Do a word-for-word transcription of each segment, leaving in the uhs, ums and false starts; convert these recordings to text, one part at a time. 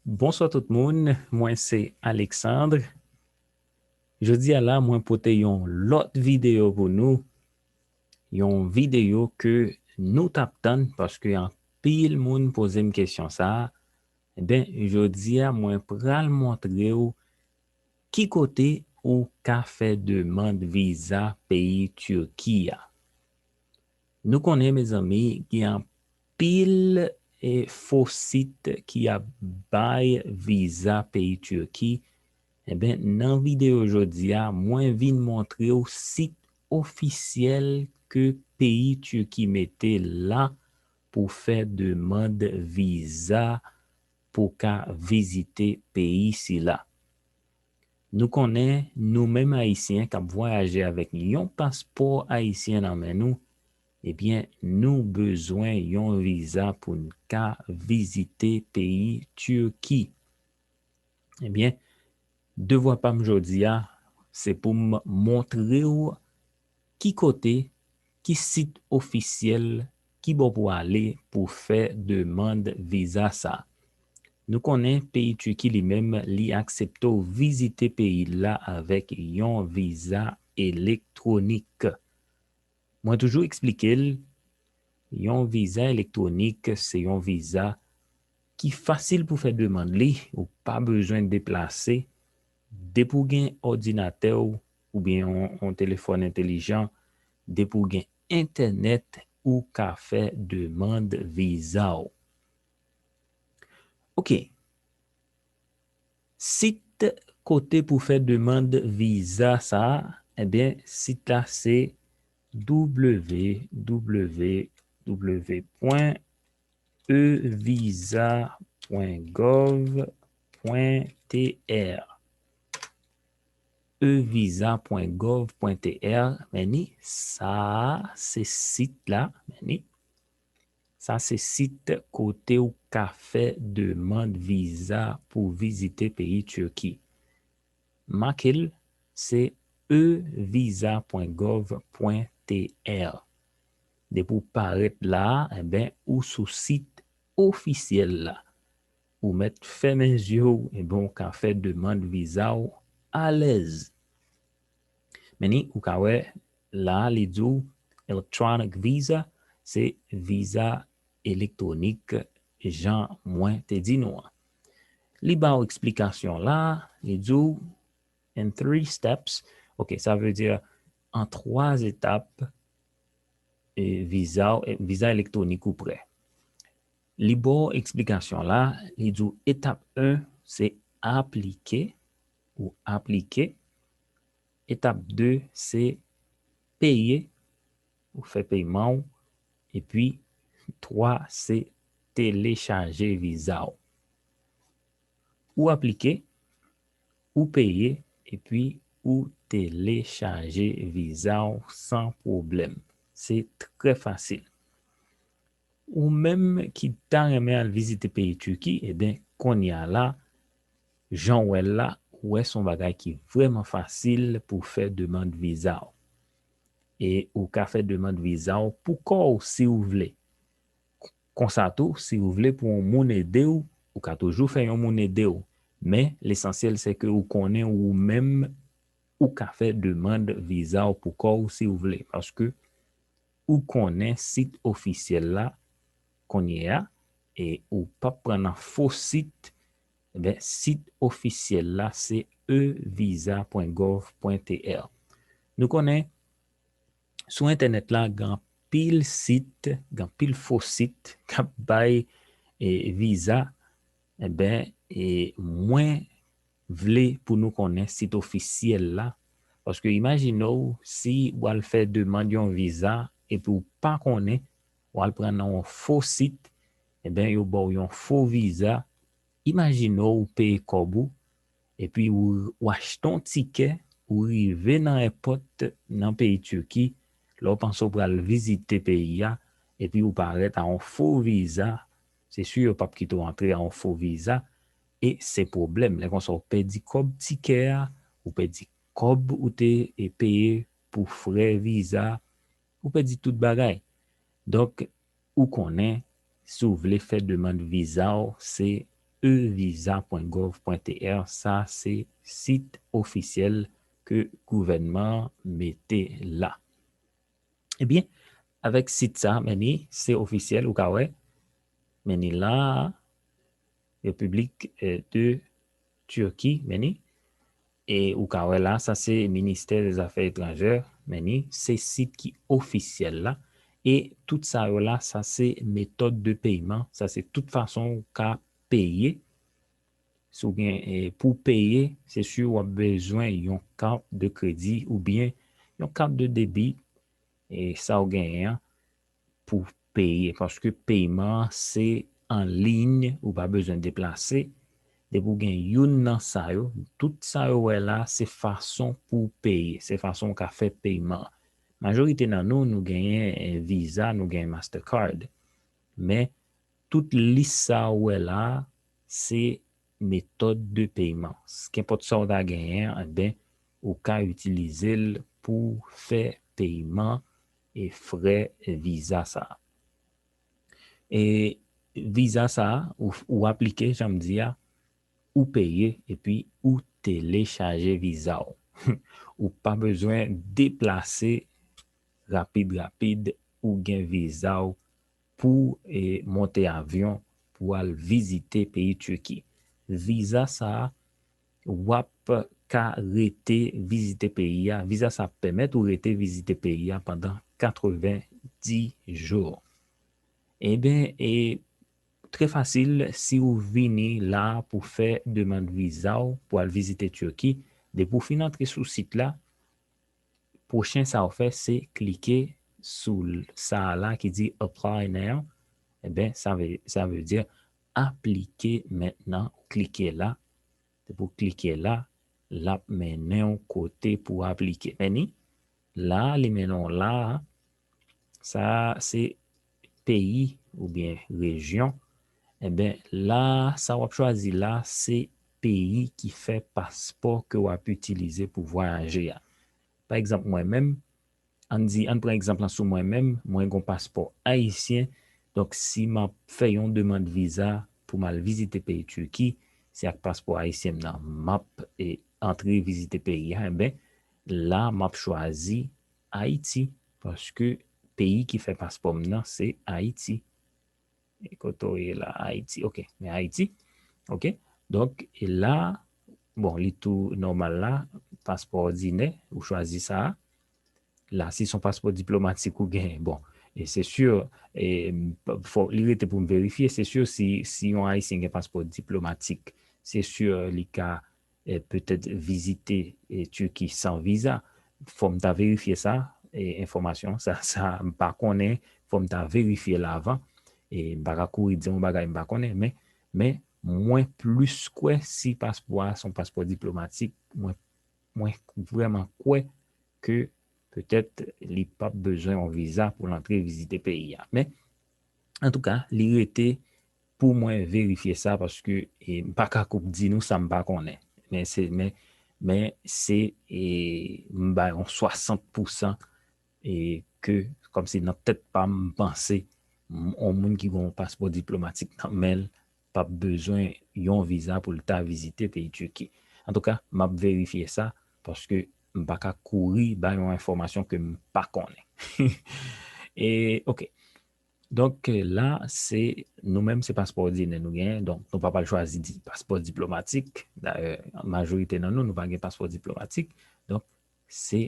Bonswa tout moun, mwen se Alexandre. Jodi a la, mwen pote yon lòt videyo pou nou. Yon videyo ke nou t ap tann paske anpil moun poze m kesyon sa a. Enben, jodi a, mwen pral montre w ki kote ou ka fè demann viza peyi Tiki a. Nou konnen, mezanmi, gen anpil e fo sit ki ap bay viza peyi Tiki. Enben, nan videyo jodi a, mwen vin montre w sit ofisyèl ke peyi Tiki mete la pou fè demann viza pou ka vizite peyi sila. Nou konnen, nou menm Ayisyen k ap vwayaje avèk yon paspò ayisyen nan men nou, ebyen, nou bezwen yon viza pou n ka vizite peyi Tiki. Ebyen, devwa pa m jodi a, se pou m montre w ki kote, ki sit ofisyèl, ki bò pou ale pou fè demann viza sa. Nou konnen peyi Tiki li menm, li aksepte w vizite peyi la avèk yon viza elektwonik. Mwen toujou eksplike l, yon viza elektwonik se yon viza ki fasil pou fè demann li, ou pa bezwen deplase. Depi w gen òdinatè w oubyen yon, yon telefòn entelijan, depi w gen entènèt, ou ka fè demann viza w. Ok. Sit kote pou fè demann viza sa a, ebyen, sit la se w w w pwen e visa pwen gov pwen t r. e visa pwen gov pwen t r, men ni sa a se sit la, men ni sa se sit kote w ka fè demann viza pou vizite peyi Tiki. Make l, se e visa pwen gov pwen t r. Depi w parèt la a, enben, ou sou sit ofisyèl la. Ou mèt fèmen zye w, enben, ou ka fè demann viza w alèz. Men ni, ou ka wè, la a, li di w electronic visa, se viza elektwonik, jan mwen te di nou an. Li ba w eksplikasyon la, li di w in three steps. Ok, sa vle di an twa etap, e, viza, e, viza elektwonik ou prè. Li ba w eksplikasyon la, li di w etap en se aplike, ou aplike. Etap de se peye, ou fè peyman w. Epi twa se telechaje viza w. Ou aplike, ou peye, epi ou telechaje viza w san pwoblèm. Se trè fasil. Ou menm ki ta renmen al vizite peyi Tiki, ebyen, kounye a la, jan w wè l la, ou wè se yon bagay ki vrèman fasil pou fè demann viza w. E ou ka fè demann viza w pou kò w si w vle. Konsa tou, si w vle pou yon moun ede w, ou ka toujou fè yon moun ede w. Men, lesansyèl, se ke ou konnen ou menm, ou ka fè demann viza w pou kò w si w vle. Paske ou konnen sit ofisyèl la kounye a, e ou p ap pran nan fo sit, enben, sit ofisyèl la se e visa pwen gov pwen t r. Nou konnen, sou entènèt la, gen anpil sit, gen anpil fo sit k ap bay, e, viza. Enben, e, mwen vle pou nou konnen sit ofisyèl la, paske imajine w si w al fè demann yon viza epi w pa konnen, w al pran nan yon fo sit, enben, yo ba w yon fo viza. Imajine w peye kòb ou, epi ou, ou achte yon tikè, ou rive nan èpòt nan peyi Tiki, lè w panse w pral vizite peyi a, epi ou parèt a yon fo viza, se si yo p ap kite w antre a yon fo viza, e se pwoblèm. Lè konsa, ou pèdi kòb tikè a, ou pèdi kòb ou te, e, peye pou frè viza, ou pèdi tout bagay. Donk, ou konnen, si w vle fè demann viza w, se evisa pwen gov pwen T R. Sa se sit ofisyèl ke gouvènman an mete la. Ebyen, avèk sit sa, men ni, se ofisyèl, ou ka wè, men ni la, Repiblik, eh, de Turquie, men ni. E ou ka wè la, sa se Ministè dè Zafè Etranjè, men ni, se sit ki ofisyèl la. E tout sa yo la, sa se metòd de peyman, sa se tout fason ou ka peye. Si w gen, eh, pou w peye, se si w ap bezwen yon kat de kredi oubyen yon kat de debi, e sa w genyen an pou peye, paske peyman an se an liy, ou pa bezwen deplase. Depi w gen youn nan sa yo, tout sa yo wè la, se fason pou w peye, se fason w ka fè peyman an. Majorite nan nou, nou genyen, eh, Visa, nou genyen Mastercard. Men, tout lis sa ou wè la, se metòd de peyman. Kenpòt sa w ta genyen, enben, ou ka itilize l pou fè peyman e frè Visa sa a. E Visa sa a, ou, ou aplike, jan m di a, ou peye, epi ou telechaje Visa w. Ou pa bezwen deplase rapid, rapid, ou gen Visa w pou, e, monte avyon pou al vizite peyi Tiki. Visa sa a, w ap ka rete vizite peyi a. Visa sa ap pèmèt ou rete vizite peyi a pandan katrevenndis jou. Enben, e, trè fasil, si w vini la pou fè demann viza w pou al vizite Tiki, depi w fin antre sou sit la, pwochen sa w fè, se klike sou l-, sa a la ki di Apply Now. Enben, sa vle, sa vle di aplike mentnan. Ou klike la. Depi w klike la, l ap mennen w kote pou w aplike. Men ni, la, li mennen w la, sa se peyi oubyen rejyon. Enben, la, sa w ap chwazi la, se peyi ki fè paspò ke w ap itilize pou vwayaje a. Pa egzanp, mwen menm, ann di, ann pran egzanp lan sou mwen menm, mwen gen yon paspò ayisyen. Donk, si m ap fè yon demann viza pou m al vizite peyi Tiki, se ak paspò ayisyen m nan m ap, e, antre vizite peyi a, enben, la, m ap chwazi Ayiti, paske peyi ki fè paspò m nan, se Ayiti. E kote w ye la, Ayiti. Ok, men Ayiti. Ok, donk, e la, bon, li tou nòmal la, paspò òdinè, ou chwazi sa a. La, si se yon paspò diplomatik ou gen, bon, e se si, e, m p-, fò, li rete pou m verifye, se si, si, si yon Ayisyen gen paspò diplomatik, se si li ka, e, petèt vizite, e, Tiki san viza. Fò m ta verifye sa, e, enfòmasyon, sa, sa, m pa konnen, fò m ta verifye l avan. E, m pa ka kouri di yon bagay m pa konnen, men, men, mwen plis kwè si paspò a se yon paspò diplomatik, mwen, mwen vrèman kwè ke petèt li p ap bezwen yon viza pou l antre vizite peyi a. Men, antouka, li rete pou mwen verifye sa, paske, e, m pa ka koup di nou sa m pa konnen. Men se, men, men se, e, m bay yon swasant pousan, e, ke, kòmsi nan tèt pa m, m panse, m, yon moun ki gen yon paspò diplomatik nan men l p ap bezwen yon viza pou l ta vizite peyi Tiki. Antouka, m ap verifye sa, paske m pa ka kouri bay yon enfòmasyon ke m pa konnen. E, ok. Donk, la, se, nou menm, se paspò òdinè nou genyen. Donk, nou pa pral chwazi di-, paspò diplomatik. Dayè, majorite nan nou, nou pa gen paspò diplomatik. Donk, se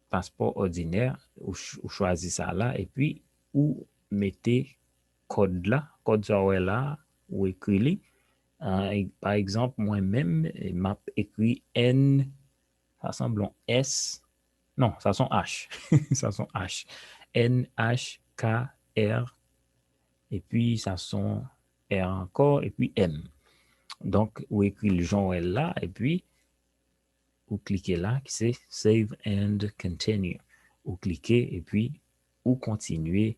paspò òdinè, ou ch-, ou chwazi sa la, epi ou mete kòd la, kòd sa w wè la, ou ekri li. Ah, e, pa egzanp, mwen menm, e, m ap ekri N, sa sanble yon S, non, sa se yon H, sa se yon H, N H K R, epi sa se yon R ankò, epi M. Donk, ou ekri l jan w wè l la, epi ou klike la, ki se Save and Continue. Ou klike, epi ou kontinye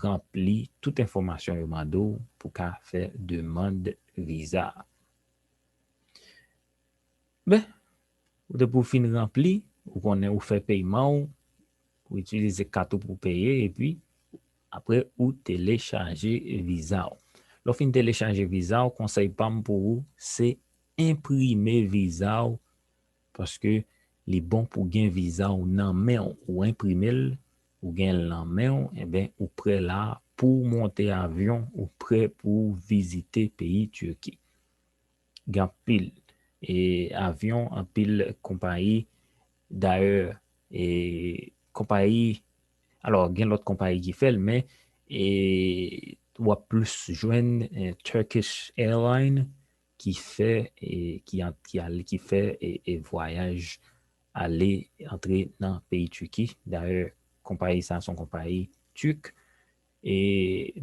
ranpli tout enfòmasyon yo mande w pou ka fè demann viza a. Ben, ou depi w fin ranpli, ou konnen ou fè peyman w, ou itilize kat ou pou peye, epi apre ou telechaje viza w. Lè w fin telechaje viza w, konsèy pa m pou ou, se enprime viza w, paske li bon pou gen viza w nan men w. Ou enprime l, ou gen l nan men w, enben, ou prè la pou w monte avyon, ou prè pou w vizite peyi Tiki. Gen anpil, e, avyon, anpil konpayi. Dayè, e, konpayi, alò, gen lòt konpayi ki fè l, men, e, w ap plis jwenn, e, Turkish Airlines ki fè, e, ki an-, ki al-, ki fè, e, e, vwayaj ale, antre nan peyi Tiki. Dayè, konpayi sa se yon konpayi tik. E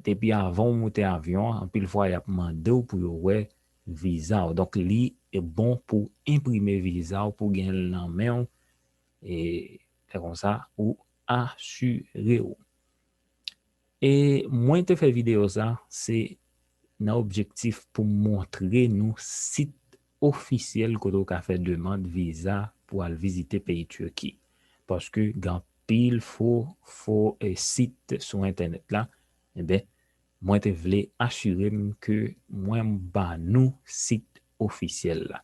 depi avan w moute avyon an, anpil fwa y ap mande w pou yo wè viza w. Donk, li bon pou enprime viza w, pou gen l nan men w. E lè konsa, ou asire w. E mwen te fè videyo sa, se nan objektif pou m montre nou sit ofisyèl kote w ka fè demann viza pou al vizite peyi Tiki. Paske gen anpil fo, fo, e, sit sou entènèt la. Enben, mwen te vle asire m ke mwen ba nou sit ofisyèl la.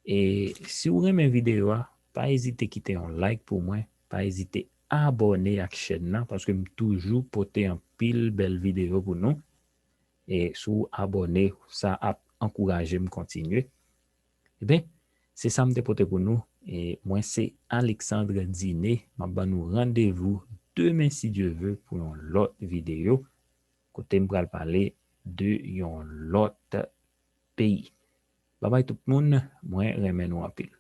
E si w renmen videyo a, pa ezite kite yon like pou mwen, pa ezite abòne ak chèn nan, paske m toujou pote anpil bèl videyo pou nou. E si w abòne, sa ap ankouraje m kontinye. Eben, se sa m te pote pou nou. E mwen se Alexandre Diné, m ap ban nou randevou demen, si Dye ve, pou yon lòt videyo, kote m pral pale de yon lòt peyi. Babay tout moun, mwen renmen nou anpil.